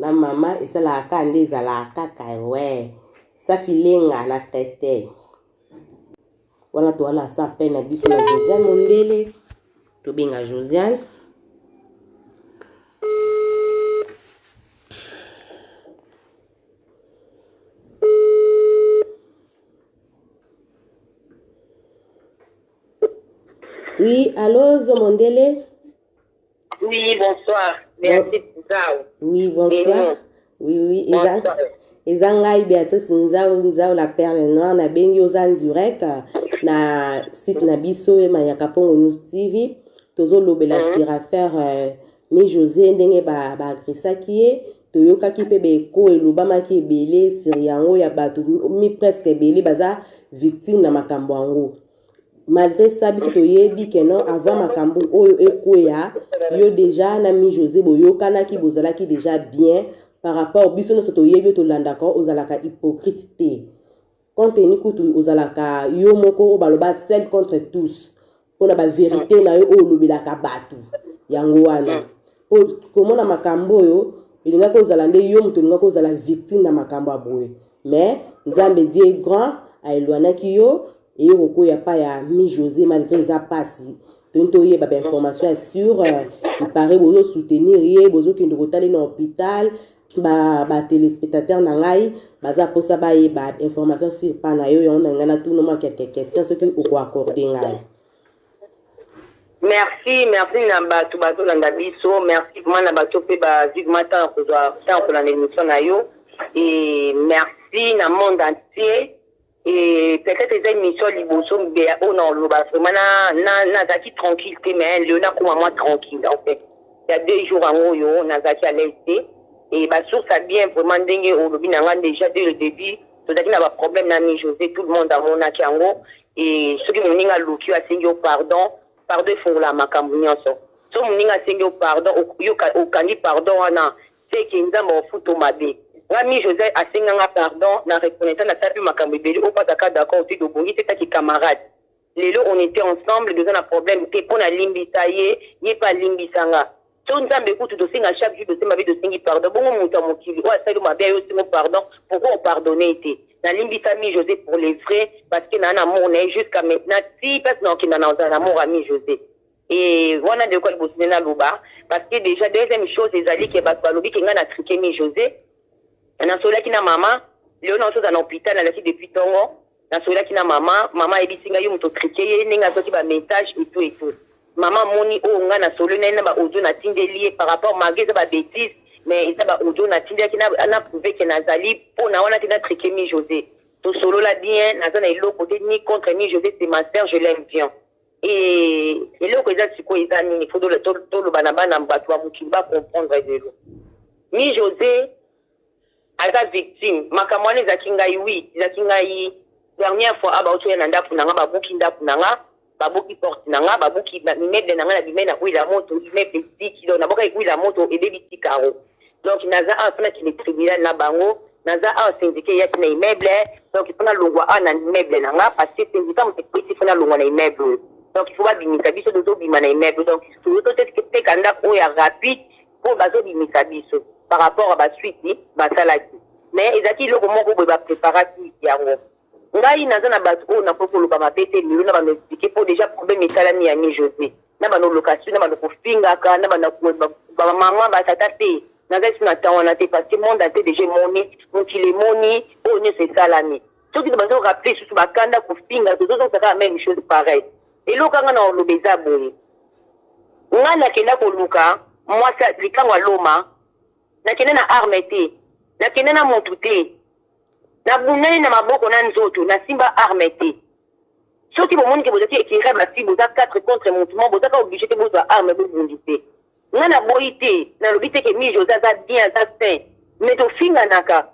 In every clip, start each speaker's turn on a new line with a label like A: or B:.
A: Na mama esalaka kaka nde ezalaka kaka we Safi Lenga na Créteil. Wana towana asa appel na biso na Josiane Mondele. Tobenga Josiane. Oui, allô, Zomondele?
B: Oui, bonsoir. Béatrice Nzao.
A: Oui, bonsoir. Oui, oui, eza, eza ngai Béatrice Nzao, Nzao la perle noire, nabengi oza en direct na site na biso Mayaka Pongo News TV. Tozolobela sur affaire Mi José ndenge ba ba agressaki ye, toyokaki mpe ba echos elobamaki ebele sur yango ya bato mi presque ebele baza victime na makambo yango. Malgre ça biso toyebi que non avant makambo oyo ekweya yo dejà na Mi José boyokanaki bozalaki dejà bien par rapport biso nionso toyebi yo tolandaka yo ozalaka hypocrite te. Compte tenu kutu ozalaka yo moko oyo baloba seul contre tous pona ba verite na yo oyo olobelaka batu yango wana po komona makambo oyo elingaki ozala nde yo moto olingaki ozala victime na makambo ya boye mais Nzambe Dieu est grand a eloignaki yo eye kokweya pa ya Mi Jose malgre eza pasi tolingi toyeba ba information ya sur il paraît bozo soutenir ye bozokende kotala ye na hopital ba ba telespectateurs na ngai baza posa bayeba information sur pa na yo yango na ngai natuna mwa quelques questions soki oko accorder ngai.
B: Merci, merci na batu bazolanda biso, merci vraiment na bato pe bazwi vraiment temps ya kozwa temps ya kolanda emission na yo et merci na monde entier. Et peut-etre eza emission liboso mbeya oyo na oloba vraiment na na nazalaki tranquille te mais lelo nakoma mwa tranquille en fait ya 2 jours yango oyo nazalaki à l'aise te et ba source ya bien vraiment ndenge olobi na nga déjà dès le début tozalaki na ba problème na mi José tout le monde amonaki yango et soki moninga aluki yo asengi yo pardon pardon efungolaka makambo nyonso soki moninga asengi yo pardon yo okangi pardon wana Ce que nzambe akofuta yo mabe. Nga mi Jose asenga nga pardon na reconnaissant nasala pe makambo ebele oyo pe azalaka d'accord te tobongisi eta ki camarade lelo on etait ensemble toza na problème te po na limbisa ye ye pe alimbisa nga soki nzambe kutu tosenga chaque jour tosali mabe tosengi pardon bongo mutu ya mokili oyo asali yo mabe aye osengi yo pardon pourquoi o pardonne ye te na limbisa mi Jose pour le vrai parce que naa na amour na ye jusqu'à maintenant ti place nakokenda nakozala na amour ya mi Jose. Et wana nde eloko ya liboso nde naloba parce que dejà deuxième chose ezali ke bato balobi ke ngai na trique mi Jose nasololaki na mama lelo na ozala na hôpital nalaki depuis tongo nasololaki na mama mama ayebisi ngai yo moto otrike ye ndenge azwaki ba message et tout et tout mama amoni oyo ngai nasololi na ye na ba audio natindeli ye par rapport malgré eza ba bêtise mais eza ba audio natindelaki na, na prouve ke nazali mpo na wana te na trike mi Jose tosolola bien naza na eloko te ni contre mi Jose c'est ma sœur je l'aime bien. Et eloko eza sikoyo eza nini faut toloba na bana bato ya mokili ba comprendre lelo mi Jose aza victime makambo wana ezalaki ngai oui ezalaki ngai dernière fois aba otoya na ndako na nga babuki ndako na nga babuki porte na nga babuki immeuble na nga na bimai na huile ya moto immeuble eziki donc nabwakaki huile ya moto ebebisi caro Donc naza awa pona kende tribunal na bango, naza awa syndicat eyaki na immeuble, donc il faut nalongwa awa na immeuble na nga parce que syndicat moto epesi faut nalongwa na immeuble oyo. Donc il faut babimisa biso tozobima na immeuble donc toteka ndako oyo ya rapide po bazobimisa biso par rapport ya ba suite basalaki. Mais ezalaki eloko moko boye ba preparaki yango. Ngai naza na batu oyo nakoki koloba mabe te lelo na bando explique po dejà problème esalami ya mi Jose na bando location na bando kofingaka na bando ba maman ba tata te naza lisusu na temps wana te parce que monde entier dejà emoni mokili emoni oyo nionso esalami soki tobandi ko rappeler lisusu ba kanda kofinga tozozongisa kaka meme chose pareil eloko nga na oloba eza boye ngai nakenda koluka mwasi likango ya Loma nakenda na arme te nakenda na mutu te Na bundani na maboko na nzoto na simba arme te. Soki bo moni ke bozalaki ecurie ba fille boza 4 contre mutu moko boza ka oblige te bozwa arme bo bundise. Nga na boyi te na lobi te ke mi Jose aza bien aza saint mais to finganaka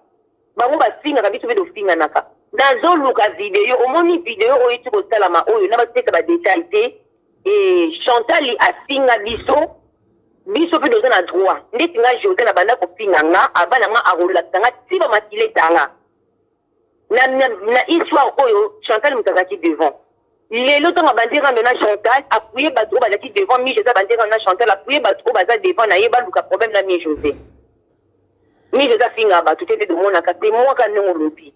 B: bango ba fingaka biso pe to finganaka. Nazo luka video omoni video oyo eti kosalama oyo na ba pesa ba detail te et Chantal afinga biso biso pe toza na droit ndeti nga Jose na banda kofinga nga abala nga akolakisa nga ti ba makila etanga na, na, na histoire oyo Chantal moto azalaki devant lelo ntango abandi rando na Chantal apuye bato oyo bazalaki devant mi Jose abandi rando na Chantal apuye bato oyo baza devant na ye baluka problème na mi Jose. Mingi eza fingaka bato te, nde tomonaka te mwaka ndenge olobi.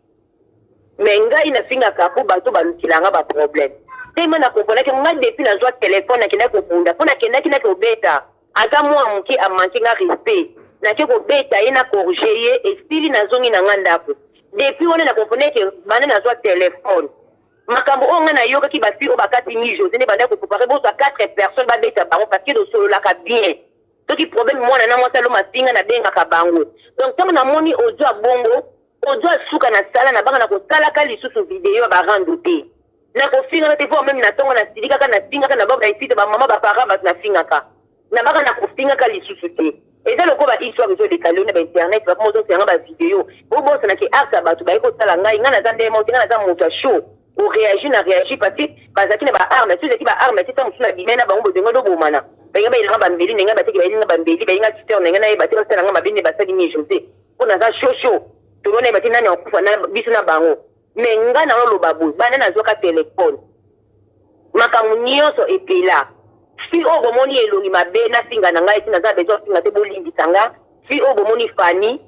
B: Mais ngai nafingaka mpo bato balukela nga ba problème. Tellement na comprenaki ngai depuis nazwa telefone, nakendaki kobunda mpo nakendaki nake kobeta ata mwa moke, amanke nga respect, nake kobeta ye na corriger ye, esili, nazongi na nga ndako. Depuis wana na comprenaki ke banda nazwa telefone, makambo oyo ngai nayokaki, bafille oyo bakati mi José nde bandaki kopréparer bozwa 4 personnes babeta bango, parce que tosololaka bien. Soki problème mwana na mwasi aloma finga, nabengaka bango. Donc ntango namoni audio ya bongo, audio asuka na sala na banga na kosalaka lisusu video ya barando te, nakofingaka te. Voire même na ntongo nasili kaka nafingaka na bango, na esite bamama, baparent, bato nafingaka na baka, na kofingaka lisusu te. Eza lokola bahistoire ezoleka lelo na bainternet, bakoma ozosanga bavideo, bobosanaki acte ya bato baye kosala ngai. Ngai naza ndenge moko te, ngai naza moto ya chaud, oréagir na réagir, parce que bazalaki na baarme. So ezalaki baarme te, ta mosusu na bimai na bango bozengo dobomana. Balinga bayelanga bambeli ndenge bateki, bayelinga bambeli, bayelinga tuteur ndenge nayeba te, basalanga mabe nde basali mi José, mpo naza chaud chaud, tolona yeba te nani akufa na biso na bango. Mais ngai naoloba boye, banda nazwaka telefone, makambo nyonso epela. Fi oyo bomoni elongi mabe, nafinga na ngai ti naza besoin finga te, bolimbisa nga. Fi oyo bomoni Fani,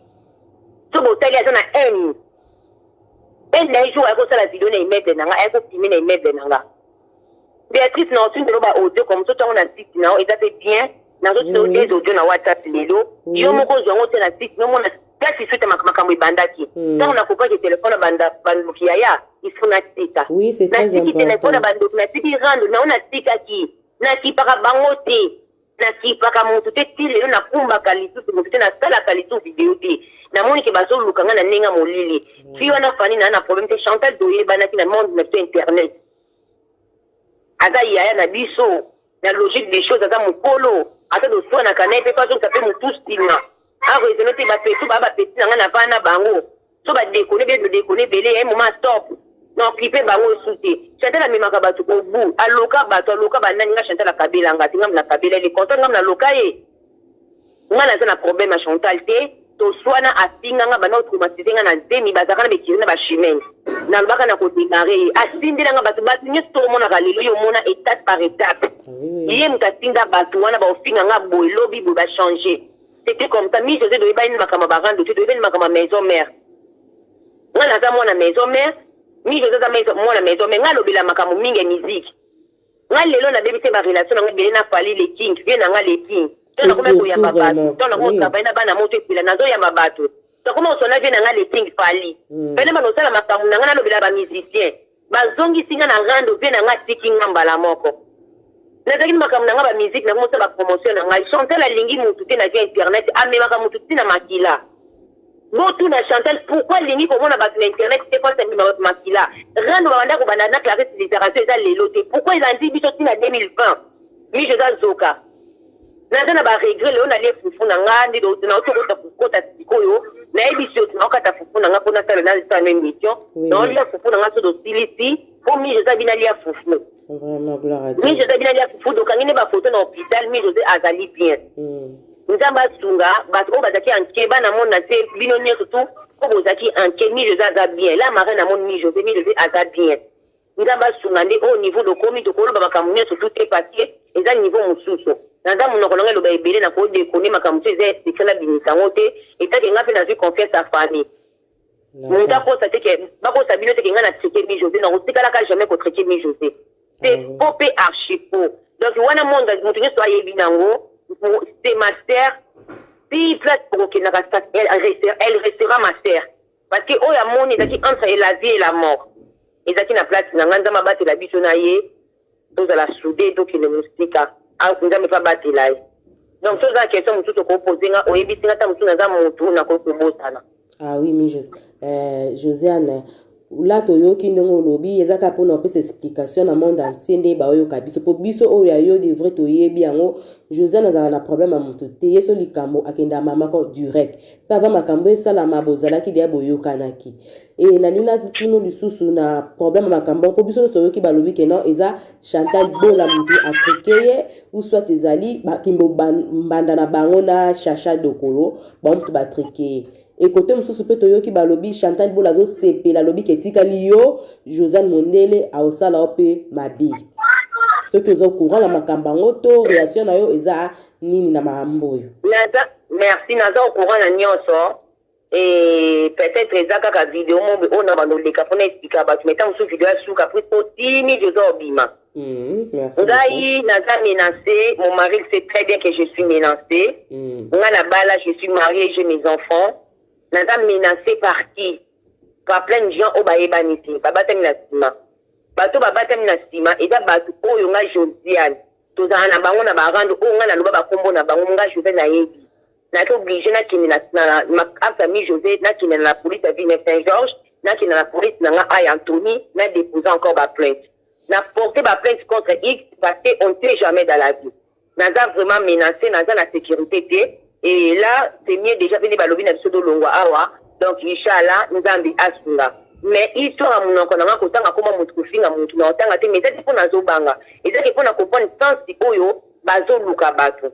B: so botali, aza na haine, haine na ye. Jour ayaki kosala video na immeuble na nga, ayaki kofilmer na immeuble na nga, Béatrice, na otindelo ba audio comme so ntango na site na yo eza mpe bien. Nazotinda yo des audio na WhatsApp lelo. Yo moko ozwa yango te na site, nomona place suite makambo ebandaki. Ntango nakopaki telefone, bandoki yaya, il faut natika. Natiki telefone, bandoki, natiki rando nao, natikaki, nakipaka bango te, nakipaka motu te. Ti lelo nakumbaka lisusu motu te, nasalaka lisusu video te. Namoni ke bazoluka nga na ndenge ya molili. Fi wana Fani, naa na problème te. Chantal, toyebanaki na monde na biso internet, aza yaya na biso. Na logique des choses, aza mokolo, ata toswanaka na ye mpe, azongisa mpe motu nsima, araisonner te. Bapeto baa bapeti na ngai na vana na bango, so badekone bie, dodekone ebele ya ye moma, stop na okipe bango esu te. Chantal amemaka bato obu, aloka bato, aloka banani. Nga Chantal akabelanga te, ngambo nakabela ye contrat, ngambo naloka ye. Nga naza na problème ya Chantal te. Toswana, afinga nga, banda kotraumatiser nga na zemi, bazalaka na bekiri na bachimene. Nalobaka na kodémarrer ye, atindelanga bato. Bato nyonso tokomonaka lelo, yo omona étape par étape, ye moto atinda bato wana baofinga nga boye, lobi boye bachanger. C'était comme ça. Mi José, toyebani makambo ya barando te, toyebani makambo ya maison mère. Nga naza mwana maison mère, mi José aza mwana maison mère. Nga alobela makambo mingi ya musique. Nga lelo nabebisi barelation nango ebele na Fali le King, vie na nga le King. To nakomi koyamba bato, to nakomi kotravailler na bana moto epela, nazoyamba bato, nakoma kosona vie na nga le King Fali. Pene bana osala makambo na nga, nalobela bamusicien, bazongisi nga na rando. Vie na nga atiki nga mbala moko, nazalaki na makambo na nga bamusike, nakomosala bapromotion na ngai. Chantal alingi mutu te na vie internet, amemaka mutu ntina makila. Botuna Chantal pourquoi alingi komona bato na internet te, mpasi amema bato makila. Rando babanda kobanda na Clarisse Littération, eza lelo te. Pourquoi elandi biso ntina 2020? Mi eza zoka, naza na baregret. Lelo nalie fufu na nga nde nauti kokota sikoyo, nayebisi yo, naokata fufu na nga mpo nasala nasala émission. Naolia fufu na nga, so tosilisi mpo mi eza bina lia fufu. Mi José bina lia fufu, tokangi nde bafoto na hôpital. Mi José azali bien. Nzambe asunga bato oyo bazalaki anke bana mona te, bino nyonso tu oyo bozalaki anke. Mi José aza bien, la marraine amoni mi José, mi José aza bien. Nzambe asunga nde oyo niveau lokomi, tokoloba makambo nyonso tu te, parce que eza niveau mosusu. Naza monoko nanga eloba ebele, na kodekone makambo mosusu eza secret, nabimisa yango te. Etake nga mpe nazwi confiance ya famille, moto akosa te ke bakosa bino te ke ngai na traiter mi José. Nakotikalaka jamais kotraiter mi José, c'est faux mpe archi faux. Donc wana monde, moto nyonso ayebi nango, c'est ma sœur. Si place okokendaka, elle restera ma sœur, parce que oyo amoni ezalaki entre la vie et la mort, ezalaki na place na ngai. Nzambe abatela biso na ye, tozala soudé, tokende mosika. Nzambe mpe abatela ye. Donc toza question mosusu okopose nga, oyebisi nga ta mosusu, naza motu nakoki kobosana.
A: Ah oui, mi Josiane, la toyoki ndenge olobi, eza kaka mpona opesa explication na monde entier nde baoyoka biso, mpo biso oyo ya yo de vrai toyebi yango. Josiane azalaka na problème ya motu te. Ye so likambo akendaka mamako direct, mpe ava makambo esalama, bozalaki deya, boyokanaki. E nalingi natuna lisusu na problème ya makambo, mpo biso nyonso toyoki balobi ke non, eza Chantal Bola motu atraiter ye, ou soit ezali bakimbo mbanda na bango na Chacha Dokolo, bango motu batraiter ye. Ekote mosusu mpe toyoki balobi Chantal Bola azosepela, alobi ke etikali yo Josiane Mondele, aosala yo mpe mabe. Soki oza courant na makambo yango, to réaction na yo eza nini na makambo oyo?
B: Naza, merci, naza au courant na nyonso. Et peut-être eza kaka video mobe oyo na bando leka mpona explika bato, mais ntango mosusu video ya suka po otimi oza obima.
A: Merci.
B: Ngai naza menacé, mon mari le sait très bien que je suis menacé. Ngai na bala, je suis marié, j'ai mes enfants. Naza menacé par qui? Par plein de gens oyo bayebani te, babatami na nsima. Bato babatami na nsima eza bato oyo ngai Josiane tozala na bango na barando, oyo ngai naloba bakombo na bango. Ngai José nayebi, naki obligé nakende na famille José, nakende na la police ya Villeneuve Saint Georges, nakende na la police na nga ay Antony, na déposer encore baplainte, na porté baplainte contre X, parce que on ne sait jamais dans la vie. Naza vraiment menacé, naza na sécurité te. Et là, c'est mieux déjà pene balobi na biso tolongwa awa. Donc inchallah Nzambe asunga. Mais histoire ya monoko na nga, kotanga koma motu, kofinga motu na otanga te, mais eza te mpo nazobanga, eza ke mpo na comprendre sens oyo bazoluka bato.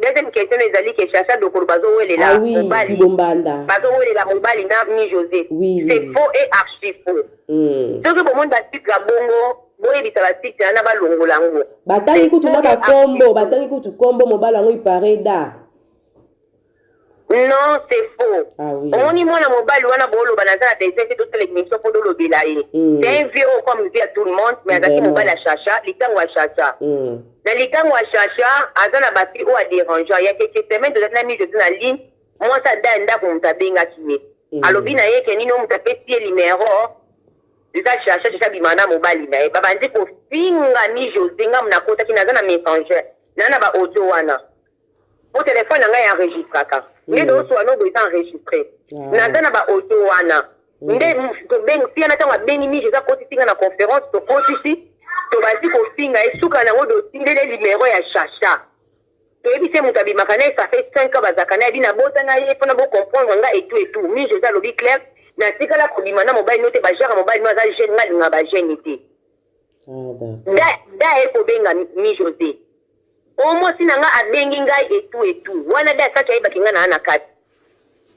B: Deuxième question ezali ke Chacha Dokolo bazowelela mobali.
A: Bombanda.
B: Bazowelela mobali na Mi José.
A: C'est
B: faux et archi faux. Soki bomoni batitre ya bongo, boyebisa batitre wana balongola yango.
A: Batangi kutu na bakombo, batangi kutu kombo mobali yango ipare da.
B: Non, c'est faux.
A: Ah oui.
B: Omoni mwana mobali wana booloba, naza na besoin te tosala émission mpo tolobela ye. C'est un vieux oyo comme vie à tout le monde, mais azalaki mobali ya Chacha, litango ya Chacha. Na litango ya Chacha aza na bafi oyo adérangeant. Ya quelques semaines tozalaki na mise na ligne, mwasi ada ya ndako, moto abengaki ye, alobi na ye ke nini oyo moto apesi ye numero eza Chacha. Chacha abima na mobali na ye, babandi kofinga Mi José. Ngamu nakotaki, naza na messenger naa na baaudio wana po telefone na ngai enregistraka nde dooswa nobo eza enregistré. Naza na baaudio wana nde tobengi wana. Ntango abengi Mi José, akotisi nga na conférence, tokotisi, tobandi kofinga ye. Suka nango dotindele numero ya Chacha, toyebi se moto abimaka na ye, ça fait 5 ans bazalaka na ye, bi nabota na ye mpona bocomprendre nga etu etu. Mi José alobi clair: natikala kobima na mobali no te, bajare mobali no aza jeune, nga alinga bajeune te. Da ye kobenga Mi José o mwasi na nga abengi ngai etu etu wana, da asaki ayebaki nga na kati.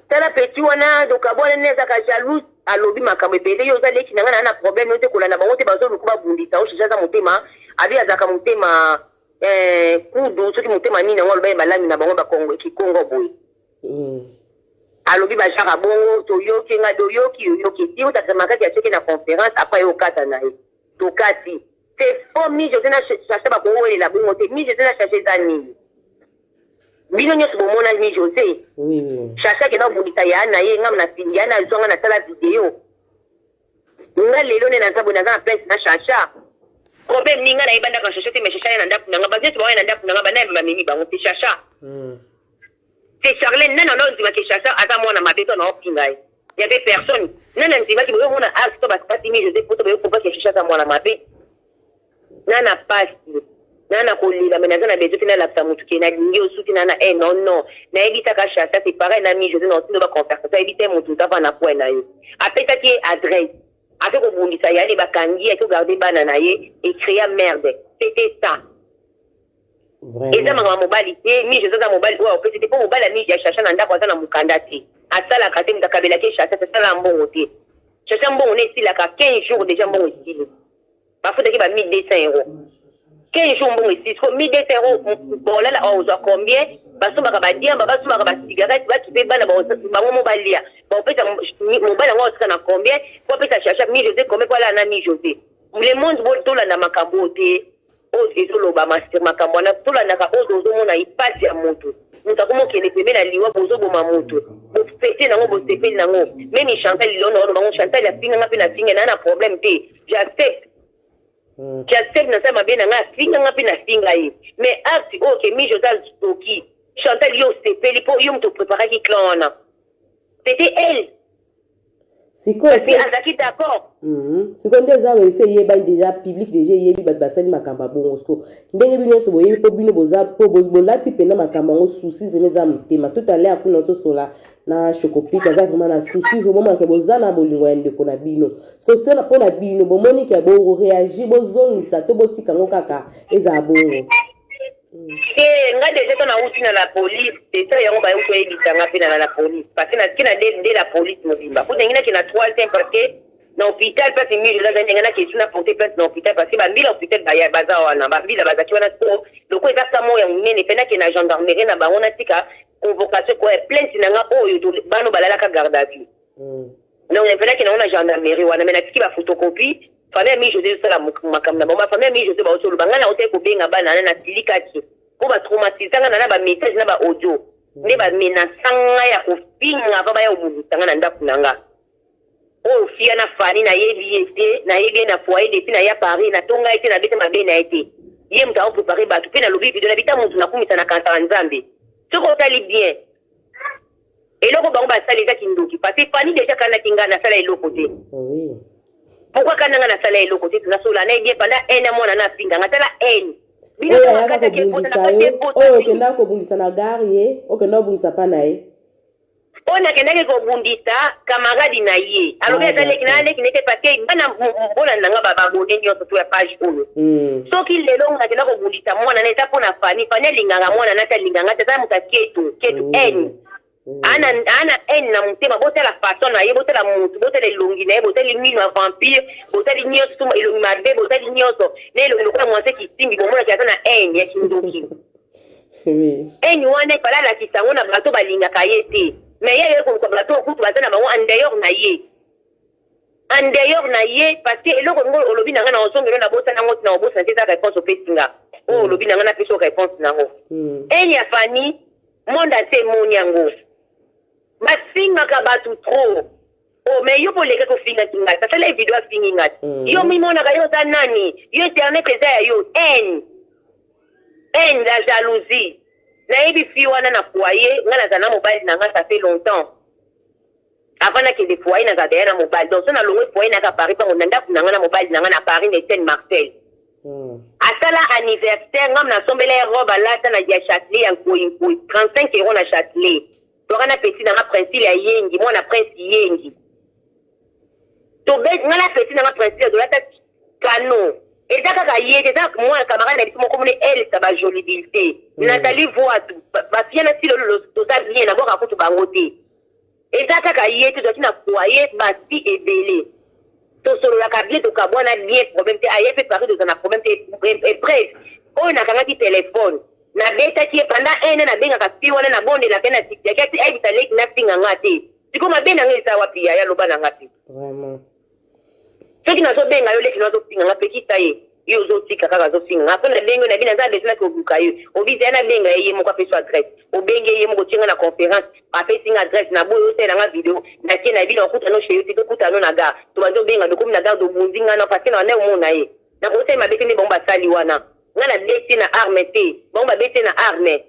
B: Tala petit wana dokabwana nde azaka jalouse, alobi makambo ebele. Yo oza leki na nga, na problème yo te, kolanda bango te, bazoluku babundisa o. Chacha aza motema abi, azalaka motema kudu, soki motema nini yango aloba ye balami na bango bakongo kikongo boye. Alobi bajara bongo, toyoki nga, toyoki, yoyoki ti otakisa makasi, atiaki na conférence, après ye okata na ye, tokati. C'est faux. Mi José na Chacha bakowelela bongo te. Mi José na Chacha eza nini? Bino nyonso bomona Mi José. Chacha akenda kobundisa ya na ye, ngam na ya na azwanga, nasala video. Nga lelo nde naza boye, naza na place na Chacha. Problème ni nga nayeba ndako ya Chacha te, mais Chacha ye na ndako na nga, bato nyonso baoya na ndako na nga, banayeba bamemi bango te. Chacha, c'est Charlene. Nani ana ondimaki Chacha aza mwana mabe to naopinga ye? Y avait personne. Nani andimaki boyomona acte to basipasi Mi José poto boyokopaki Chacha aza mwana mabe? Na pasi na kolela, me naza na besoin te nalakisa motu ke nalingi osuki na non non, nayebisaka Chacha, c'est pareil na Mi José na otindo baconversation, ayebisa ye motu motu ava na point na ye, apesaki ye adresse, ake kobundisa yali, bakangi ye, ake kogarde bana na ye, ecréa merde. C'était ça. Eza makambo ya mobali te. Mi José aza mobali oyo apesi te, mpo mobali ya Mi ya Chacha na ndako aza na mokanda te, asalaka te. Moto akabelaki Chacha, asala mbongo te. Chacha mbongo ne esilaka 15 jours déjà, mbongo esili. Bafutaki ba 1200 euros, 15 jours mbongo esili. Siko 1200 euros bolala ozwa combien? Basombaka badiamba, basombaka basigarete, bakipe bana bango mo balia, baopesa mobali yango osika na combien po apesa Chacha Mi José combien po alala na Mi José? Le monde, tolanda makambo oyo te oyo ezolobama sur makambo wana. Tolandaka oyo tozomona ipasi ya motu. Moto akomokende pembe na liwa, bozoboma motu, bofete nango, bosepeli nango. Même Chantal lilona wana bango, Chantal afinganga mpe nafinga naa na problème te, j'accepte, j'accepte, nasala mabe na ngai, afinganga mpe nafinga ye. Mais acte oyo ke Mi José azoki Chantal, yo osepeli mpo yo moto opreparaki clan wana, c'était elle.
A: Sikoyo
B: Parce que azalaki d'accord.
A: Sikoyo nde eza ese eyebani déjà, public déjà eyebi bato basali makambo ya bongo. Sikoyo ndenge bino nyonso boyebi, mpo bino boza mpo bolati mpena makambo yango, souci vraiment eza motema. Tout à l'heure kuna tosola na Chocopik, aza vraiment na souci vraiment ke boza na bolingo ya ndeko na bino. Sikoyo sona mpo na bino, bomoni ke boréagir, bozongisa to botika yango kaka ezala bongo?
B: Te, nga déjà to nauti na la police, c'est ça yango bayoki koyebisanga mpe na la police, parce que naki na de la police mobimba po ndenge naki na troisième, parce que na hôpital place mingi eza ndenge naki esu na porter plainte na hôpital, parce que bambila hôpital baza wana, bambila bazalaki wana. Po loko eza ka moko ya monene mpe nake na gendarmerie na bango natika. Convocation ko plainte na nga oyo bano balalaka garde à vue. Donc navelaki nango na gendarmerie wana, mais natiki ba photocopie. Famille ya Mi José ezosala makambo na bango. Bafamille ya Mi José baosoloba. Ngai naotaki kobenga bana wana, nasilikaki mpo batraumatisa nga na bamessage na baaudio nde bamenasa nga ya kofinga ava baya kobundisa nga na ndako na nga. Oyo fia na Fani, nayebi ye te, nayebi ye na foyer depuis na ya Paris, natonga ye te, nabeta mabe na ye te. Ye moto aoprépare bato mpe nalobi video na bita motu nakumisa na kansaka Nzambe. Soki otali bien, eloko bango basali eza kindoki, parce que Fani déjà kanaki nga nasala eloko te. Pourquoi kana nga nasala eloko te? Nasola na ye bien pendant un an, mwana na afinga nga, tala haine.
A: Oyo ayaka kobundisa yo, oyo okendaka kobundisa na gare, ye okenda kobundisa mpa na ye.
B: Oyo nakendaki kobundisa camarade na ye, alobi aza leki na leki nete, parce que bana bolanda nga, babone nyonso to ya page oyo. Soki lelo nakenda kobundisa mwana na, eza mpona Fani. Fani alingaka mwana na te, alinganga te. Aza moto ya keto keto, haine, ana haine na motema. Botala façon na ye, botala motu, botala elongi na ye, botali mino ya vampire, botali nyonso, elongi mabe, botali nyonso na elongi lokola mwase kisimbi, bomonaki aza na haine ya kindoki. Haine wana efala alakisa yango na bato balingaka ye te. Mais ye ayoki koluka bato okutu baza na bango en dehors na ye, en dehors na ye, parce que eloko ngo olobi na nga na ozongelo, nabosana yango, tina obosana te. Eza réponse opesi nga oyo olobi na nga, napesi o réponse nango. Haine ya Fani, monde ase emoni yango, bafingaka bato trop. Oh, mais yo mpo olekaki ofingaki ngai, asala video afingi ngai. Yo mimonaka yo oza nani? Yo internet eza ya yo? Haine, haine, la jalousie. Nayebi fi wana na foyer. Ngai nazala na mobali na nga, ça fait longtemps. Avant nakende foyer, nazala deya na mobali. Donc so nalongwe foyer, naka Paris mpango na ndako na nga na mobali na nga na Paris, na Etienne Marcel. Asala anniversaire, ngam nasombela ye robe, alata na ya Châtelet ya nkoi nkoi, 35 € na Châtelet. Toka na petit na nga Princile ya Yengi, mwana Prince Yengi. Tobe nga na petit na nga Princile, tolata kano. Eza kaka ye te, eza mwana camarade na biso moko mone Elsa bajolibilité. Nathalie Voitu, bafia na silo lolo, toza bien, nabwaka kutu bango te. Eza kaka ye te, tozalaki na foyer basi ebele, tosololaka bien, tokabwana bien, problème te. Aye mpe Paris, toza na problème te. Epreuve oyo, nakangaki telefone, nabetaki ye pendant un an, nabengaka fi wana, nabondelaka ye, nasikiaki ati ayebisa leki nafinga nga te. Sikoyo mabe na nga eza wapi? Yaya, loba na nga te. Soki nazobenga yo, leki nazofinga nga, pekisa ye. Yo ozotika kaka azofinga nga. Apres nabengi yo, nabi naza besoin naki oluka yo. Obiza ye, nabenga ye, ye moko apesi adresse. Obengi ye, ye moko otie nga na conférence, apesi nga adresse na boye, osalela nga video. Nakie, nayebi na okutano chez yo te, tokutano na gare. Tobandi obenga, tokomi na gare, tobundi nga na, parce que na banda omona ye, nakosali mabe te. Nde bango basali wana, nga nabeti na arme te, bango babeti na arme,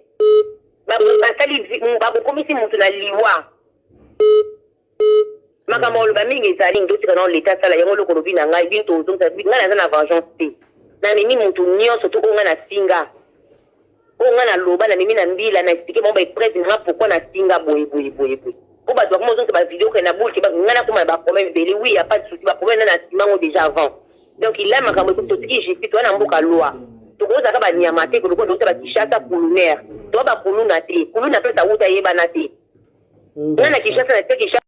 B: basali bakokomisi mutu na liwa. Makambo oloba mingi ezali ndotika na leta asala yango. Eloko olobi na ngai, bino tozongisa. Ngai naza na vengeance te. Namemi mutu nyonso to oyo ngai nafinga, oyo ngai naloba, namemi na mbila na expliquer bango baepreuve na nga, pourquoi nafinga boye boye boye boye, po bato bakoma ozongisa bavideo ke na bulke ngai nakoma na baproblème ebele. Oui, ya pas de souci, baproblème na nsima yango déjà avant. Donc ila makambo ekomi, totiki justice wana. Mboka loi, tokozalaka banyama te lokola touta bakishasa kulunaire, toa bakuluna te. Kuluna mpe tawuta yebana te. Nga na Kinshasa, na te Kinshasa.